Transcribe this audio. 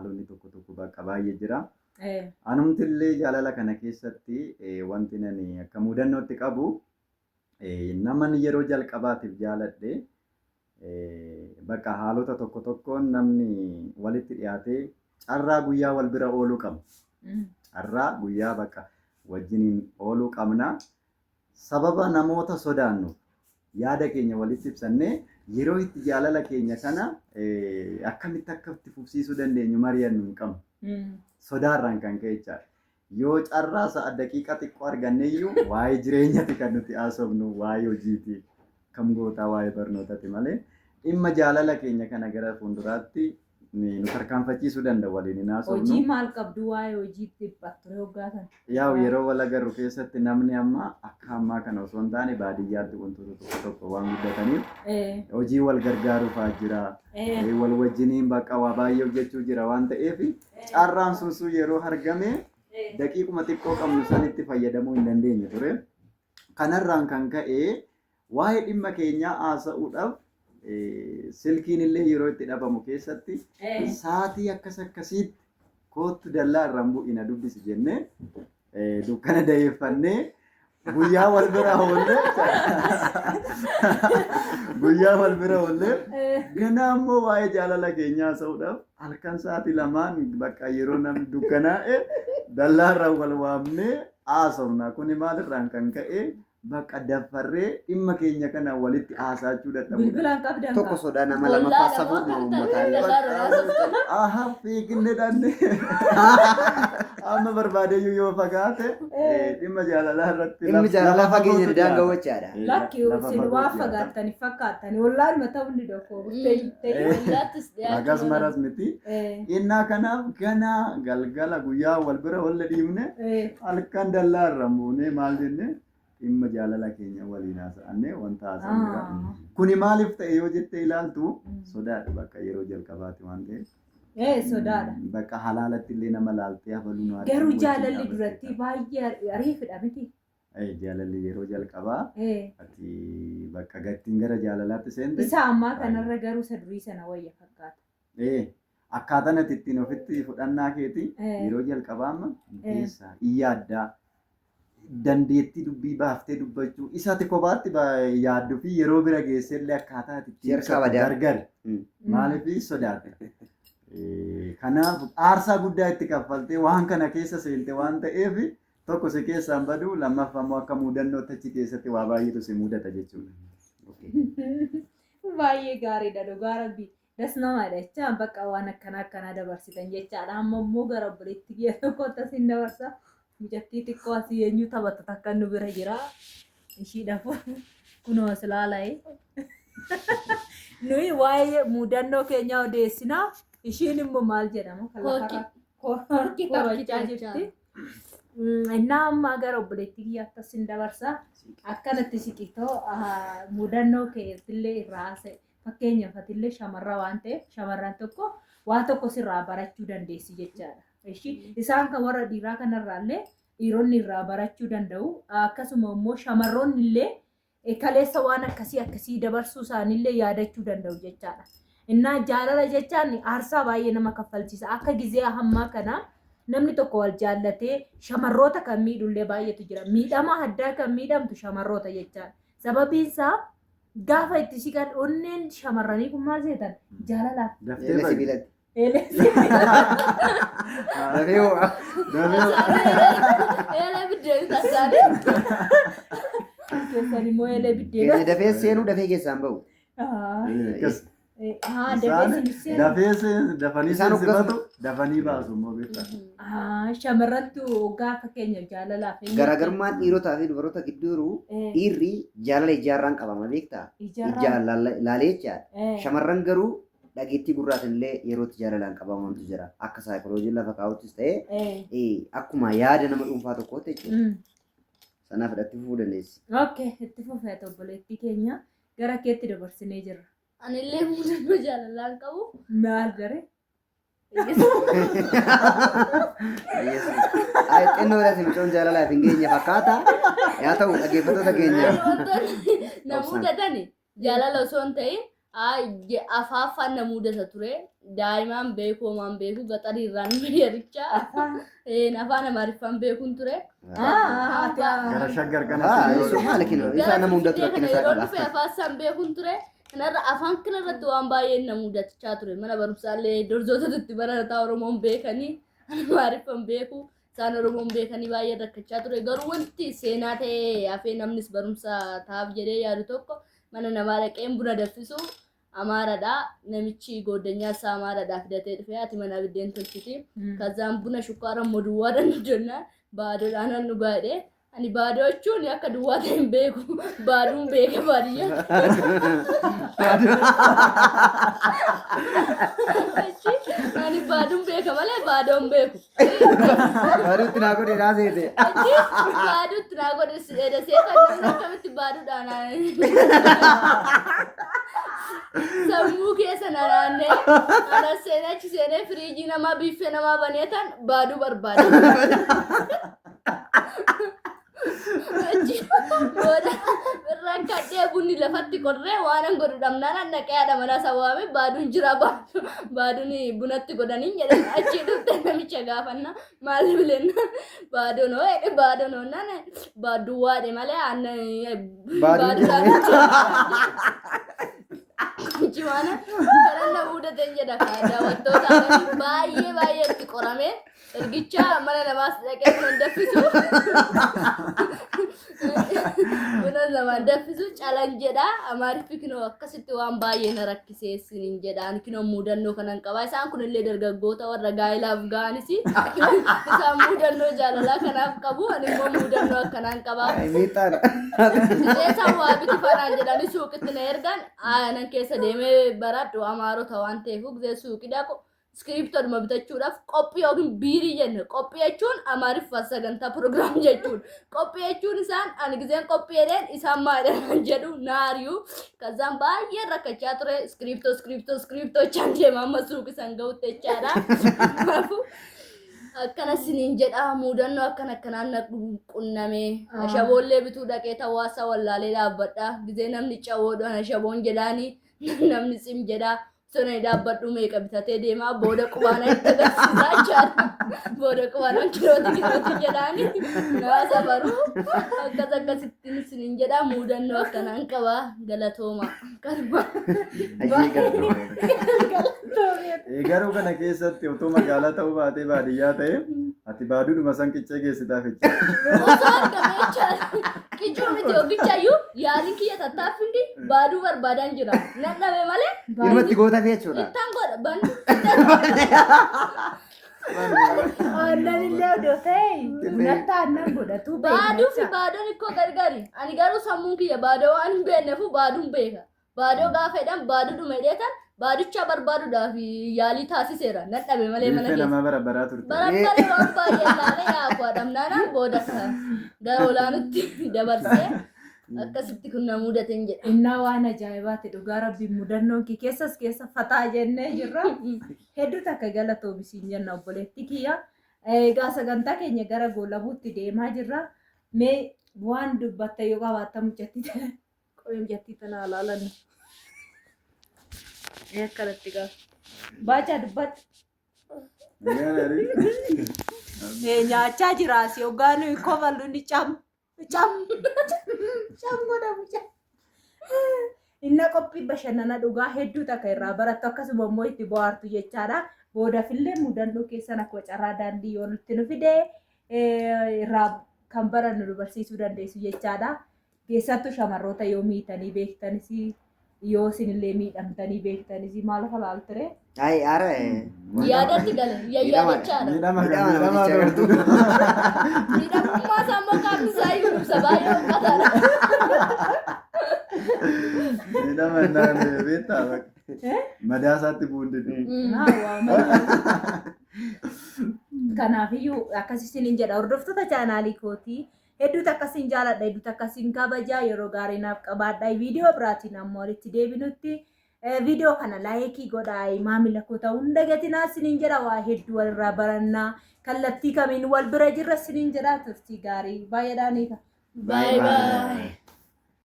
Haalonni tokko tokko bakka baay'ee jira. Anumti illee jaalala kana keessatti wanti nani akka mudannootti qabu, naman yeroo jalqabaatiif jaaladhe, bakka haalota tokko tokkoon namni walitti dhiyaatee carraa guyyaa wal bira ooluu qabna. Carraa guyyaa bakka wajjiniin ooluu qabna. Sababa namoota sodaannuuf yaada keenya walitti ibsannee yeroo itti jaalala keenya kana akkamitti akka itti fufsiisuu dandeenyu mari'annu hin qabnu. Sodaarraan kan ka'e jechaadha. Yoo carraa sa'a daqiiqaa xiqqoo arganne iyyuu waa'ee jireenyati kan nuti haasofnu, waa'ee hojiiti, kam gootaa, waa'ee barnootati malee dhimma jaalala keenya kana gara fuulduraatti nu tarkaanfachiisuu danda'u waliin hin haasofnu. Hojii maal qabdu, waa'ee hojii dhiphattu ture hoggaatan? Yaa'u, yeroo wal agarru keessatti namni amma akka ammaa kana osoo hin taane baadiyyaatti wantoota tokko tokko waan guddataniif hojii wal gargaaruu fa'aa jira. Wal wajjiniin bakka waa baay'ee hojjechuu jira waan ta'eef, carraan sun sun yeroo argame daqiiquma xiqqoo qabnu sanitti fayyadamuu hin dandeenye ture. Kanarraan kan ka'e waa'ee dhimma keenyaa haasa'uudhaaf silkiin illee yeroo itti dhabamu keessatti sa'aatii akkas akkasiitti koottu, dallaa irraan bu'ina dubbisi jennee, dukkana dayeeffannee guyyaa wal bira oollee, guyyaa wal bira oollee, ganaa immoo waa'ee jaalala keenyaa haasa'uudhaaf halkan sa'aatii 2n bakka yeroo namni dukkanaa'e dallaa irraan wal waamnee haasofna. Kuni maalirraan kan ka'e, bakka daffarree dhimma keenya kana walitti haasa'achuu dadhabuudha. Bilbilaan qabdan Tokko kaa. Sodaa nama lamaffaa safuudhuma uummataa. Aha, fiiginne dhanne amma barbaadeyyuu yoo fagaate dhimma jaalalaa irratti Dhimmi jaalalaa lafa fageenya fagootu daanga'u dhiyaata. jechaadha. Lakki, Lafa isin fagootu waan dhiyaata. fagaattanii fakkaattanii wallaanuma ta'uu ni dokko. Ollaattis dhiyaachuu Hagas maras miti. Innaa kanaaf ganaa galgala guyyaa wal bira walla dhiibne, halkan dallaa irra muunee maal jenne, dhimma jaalala keenya waliin haasa'annee wanta haasa'anidha. Kuni maaliif ta'e yoo jettee ilaaltu, sodaadha, bakka yeroo jalqabaati waan ta'eef. Sodaadha. Bakka halaalatti illee nama laaltee habaluu nu Garuu jaalalli duratti baay'ee ariifidha miti? Jaalalli yeroo jalqabaa ati bakka gattiin gara jaalalaatti seente. Isa ammaa kanarra garuu isa durii sana wayya fakkaata. Akkaataan ati ittiin ofitti fudhannaa keeti yeroo jalqabaa amma keessa yaaddaa dandeettii dubbii baaftee dubbachuu isa ati kophaatti yaadduu fi yeroo bira geessee illee akkaataa ati ittiin Yarkaa ibsattu badaa. gargari. Maaliif sodaate? Kanaaf aarsaa guddaa itti kaffaltee waan kana keessa seente waan ta'eef, tokko si keessaan badu, lammaffaa immoo akka mudannootti achi keessatti waa baay'eetu si mudata jechuudha. Baay'ee gaariidha, dhugaa rabbi. Das namaadha jechaan bakka waan akkanaa akkanaa dabarsitan jechaadha. Amma immoo gara obboleetti kiyya tokko akkasiin dabarsa. Mucattii xiqqoo asii eenyu taphatu takka nu bira jira. Ishiidhaaf kunoo as ilaala'e. Nuyi waa'ee mudannoo keenyaa odeessinaa. Ishiin immoo maal jedhama? Kan Koorkii. lafarra koorkii taphachaa jirti. Innaa ammaa gara obboleettii kiyya akkasin dabarsa. Akkanatti siqitoo mudannoo keetillee irraa haasa'e. Fakkeenyaaf atillee shamarra waan ta'eef, shamarran tokko waa tokko sirraa barachuu dandeessi jechaadha. Ishi isaan kan warra dhiiraa kanarraallee dhiironni irraa barachuu danda'u. Akkasuma immoo shamarroonni illee kaleessa waan akkasii akkasii dabarsuu isaaniillee yaadachuu danda'u jechaadha. Innaa jaalala jechaan aarsaa baay'ee nama kaffalchiisa. Akka gizee hammaa kana namni tokko wal jaallatee shamarroota kan miidhullee baay'eetu jira. Miidhama addaa kan miidhamtu shamarroota jechaadha. Sababiin isaa gaafa itti siqan onneen shamarranii kun maal seetan jaalalaaf. Daftee Eelee bari. sibiilatti. Eelee. Dafee ho'a. Dafee. Eelee biddeen tasaanii. Keessan immoo eelee biddeena. Keenya dafee seenuu, dafee keessaan bahu. Akkas. Dafee Isaan sinisee. dafee dafanii Isaan seensifatu, dafanii baasu immoo beektaa. Shamarrantu gaafa keenya jaalalaaf. Garaagarummaan dhiirotaa fi dubaroota gidduu jiru, dhiirri jaalala ijaarraan qabama, beektaa? Ijaarraan. Ijaan laalee jechaadha. Shamarran garuu dhageettii gurraatiin illee yerootti jaalalaan qabamantu jira. Akka saayikolojiin lafa kaa'uttis ta'ee akkuma yaada nama dhuunfaa tokkootti jechuudha. Sanaaf itti fufuu dandeessi. Okay, itti fufee obboleettii keenya gara keetti dabarsinee jirra. Anillee mudannoo jaalalaan qabu. Maal garee? Ay, xinnoodha simcoon jaalalaaf hin geenye fakkaata. Yaa ta'u, dhaggeeffattoota keenya. Wantoonni na Obsaan. mudatan jaalala osoo hin ta'in Afaaffaan na mudata ture. Daa'imaan beeku homaan beeku gaxarii irraan yericha. Afaan. Afaan Amaariffaan beekuun ture. Gara Shaggar Ah, kanatti isu maali kinu? Isaa nama hundatu Gara rakkina Finfinnee isaa kana yeroo qaba. dhufe afaan isaan beekuun ture. Kanarra afaan kanarratti waan baay'een na mudachaa ture. Mana barumsaallee dorzootatu itti barataa Oromoon beekanii Amaariffaan beeku. Isaan Oromoon beekanii baay'ee rakkachaa ture. Garuu wanti seenaa ta'ee hafee namnis barumsa taa'aaf jedhee yaadu tokko mana namaa dhaqeen buna danfisu Amaaradha. Namichi gooddanyaa isaa Amaaradhaa fidatee dhufe ati mana biddeen tolchiti. Kazaan buna shukkaara immoo duwwaadhaan hojjennaan baadoodhaan nan dhugaa jedhee. Ani baadoo jechuun akka duwwaa ta'e hin beeku. Baaduun beeka baadiyyaa. Achi ani baaduun beeka malee baadoon beeku. Baaduutti naa godhe naa seete. Achi baaduutti naa godhe seeta seeta namni akkamitti baaduudhaan sammuu keessa na naannee ana seenee achi seenee firiijii namaa biiffee namaa banee tan baaduu barbaada. Achi booda irraan kadhee bunni lafatti qorree waan an godhu dhabnaan an dhaqee haadha manaa isaa waame baaduun jira baaduun bunatti godhanii jedhan achi dhufte namicha gaafanna maal bilenna baadoon hoo jedhe baadoon hoonnaan baaduu waadhe malee aannan Baaduun Jimaana kanan na mudateen jedha daawwattoota baay'ee baay'ee itti qorame ergicha mana namaas dhaqee buna danfisu buna namaan danfisu calan jedha. Amaariffi kinoo akkasitti waan baay'ee na rakkisee isiniin jedha. Ani kinoo mudannoo kanan qaba. Isaan kunillee dargaggoota warra gaa'ilaaf ga'anis isaan mudannoo jaalalaa kanaaf qabu. Ani immoo mudannoo akkanaan qaba. Miixaadha. Isaan waa biti fanaan jedhanii suuqitti na ergan nan keessa deemee baradhu Amaarota waan ta'eef gisee suuqii dhaqu iskiriiptoodhuma bitachuudhaaf qophii yookiin biirii jenne. Qophii jechuun Amaariffaa sagantaa program jechuudha. Qophii jechuun isaan ani giseen qophii jedheen isaan maal jedhan jedhu naariyu. Kazaan baay'ee rakkachaa ture iskiriiptoo iskiriiptoo iskiriiptoo jechaan deema amma suuqii san gahutti jechaadha. Kanaafuu akkana siniin jedha mudannoo akkana akkanaan na qunname. Ashaboollee bituu dhaqee hawaasa wallaalee dhaabbadha. Gisee namni cawoodhaan ashaboon jedhaani namni sim jedha. Sona dhaabbadhu meeqa bitatee deemaa booda qubaana itti agarsiisaa jechaadha. Booda qubaanaan kilooti kilooti jedhaani nama safaruu akkas akkasittiin siniin jedha mudannoo akkanaan qaba galatooma. Kanuma. Ayyee galatooma. Garuu kana keessatti otoo magaalaa ta'uu baatee baadiyyaa ta'e ati baaduudhuma san qiccee geessitaaf jechuudha. Osoo argame jechaadha. Qicuu miti ogichayyuu yaaliin kiyya tattaaffiin baaduu barbaadaan jira. Nan dhabe malee Ilmatti gootaaf jechuudha. Ittaan godha bandu. Aannan illee odoo ta'e bunatti aannan godhatu Baaduu fi baadoon ikkoo gargari. Ani garuu sammuun kiyya baadoo waan hin beekneefu baaduun beeka. Baadoo gaafa jedhan baaduu dhume dheetan baaducha barbaaduudhaaf yaalii taasiseera. Nan dhabe malee mana Biiffee keessa. namaa bara baraa turte. Barabbare waan baay'ee ilaalee yaa'u adamnaanaan booda gara olaanutti dabarsee akkasitti kun na mudateen jedha. Innaa waan ajaa'ibaati dhugaa rabbiin mudannoon kee keessas keessa fataa jennee jirra. Hedduu takka galatoomisiin jenna obboleetti kiyya. Egaa sagantaa keenya gara goolabuutti deemaa jirra. Mee waan dubbatta yoo qabaatta mucattii qophii mucattii tana ilaalan. Akkanatti qaba. Baacaa dubbadhu. Nyaachaa jira asii hoggaa nuyi kofallu ni cam cam cam godha mucaa. Inna qophii bashannana dhugaa hedduu takka irraa barattu akkasuma immoo itti bohaartu jechaadha. Boodafillee mudannoo keessan akkuma carraa daandii yoo nutti nu fide irraa kan barannu nu barsiisuu dandeessu jechaadha. Keessattuu shamarroota yoo miitanii beektanis yoo isinillee miidhamtanii beektanis maal falaaltire? Ay, ara. Yaadatti gale yayyaadachaadha. Miidhama kan Miidhama miidhama namticha gartuu. Miidhamummaa isaa immoo qaamni isaa iyyuu ibsa baay'ee hoqqataadha. Miidhama naan beektaa bakka. Madaa isaatti buunditu. Kanaafiyyuu akkas isiniin jedha hordoftoota chaanaalii kootii hedduutu akkasiin jaaladha hedduutu akkasiin kabaja yeroo gaarii naaf qabaadha viidiyoo biraatiin ammoo walitti deebinutti viidiyoo kana like godhaa maamila koo ta'uu hin dagatinaa isiniin jedha waa hedduu walirraa barannaa kallattii kamiin wal bira jirra isiniin jedha turtii gaarii baay'eedhaan hiika. Bye bye.